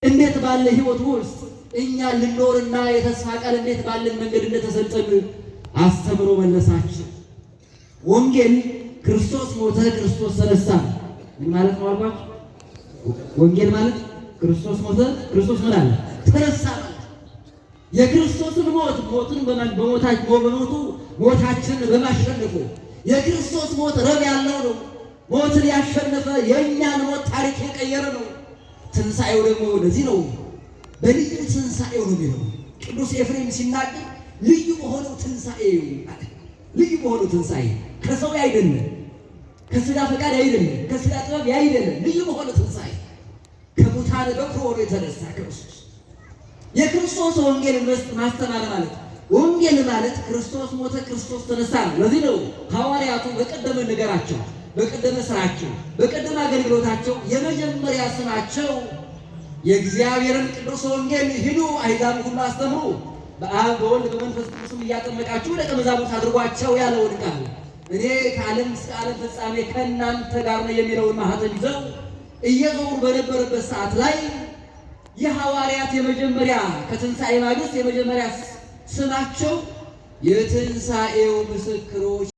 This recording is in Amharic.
እንዴት ባለ ሕይወት ውስጥ እኛ ልኖርና የተስፋ ቃል እንዴት ባለን መንገድ እንደተሰጠን አስተምሮ መለሳቸው። ወንጌል ክርስቶስ ሞተ፣ ክርስቶስ ተነሳ። ምን ማለት ነው አልኳችሁ? ወንጌል ማለት ክርስቶስ ሞተ፣ ክርስቶስ ምን አለ? ተነሳ ማለት። የክርስቶስን ሞት ሞቱን በሞቱ ሞታችንን በማሸነፉ የክርስቶስ ሞት ረብ ያለው ነው። ሞትን ያሸነፈ የእኛን ሞት ታሪክ የቀየረ ነው። ትንሣኤው ደግሞ ለዚህ ነው። በልዩ ትንሣኤው ነው የሚለው ቅዱስ ኤፍሬም ሲናገር፣ ልዩ በሆነው ትንሣኤው አለ። ልዩ በሆነው ትንሣኤ ከሰው አይደለም፣ ከስጋ ፈቃድ አይደለም፣ ከስጋ ጥበብ አይደለም። ልዩ በሆነው ትንሣኤ ከሙታን በኩር ሆኖ የተነሳ ክርስቶስ። የክርስቶስ ወንጌል ማስተማር ማለት፣ ወንጌል ማለት ክርስቶስ ሞተ፣ ክርስቶስ ተነሳ ነው። ለዚህ ነው ሐዋርያቱ በቀደመ ነገራቸው፣ በቀደመ ስራቸው፣ በቀደመ አገልግሎታቸው የመጀመሪያ ስማቸው የእግዚአብሔርን ቅዱስ ወንጌል ሂዱ፣ አሕዛብ ሁሉ አስተምሩ፣ በአብ በወልድ በመንፈስ ቅዱስም እያጠመቃችሁ ደቀ መዛሙርት አድርጓቸው ያለውን ቃል፣ እኔ ከዓለም እስከ ዓለም ፍጻሜ ከእናንተ ጋር ነው የሚለውን ማኅተም ይዘው እየዞሩ በነበረበት ሰዓት ላይ የሐዋርያት የመጀመሪያ ከትንሣኤ ማግስት የመጀመሪያ ስማቸው የትንሣኤው ምስክሮች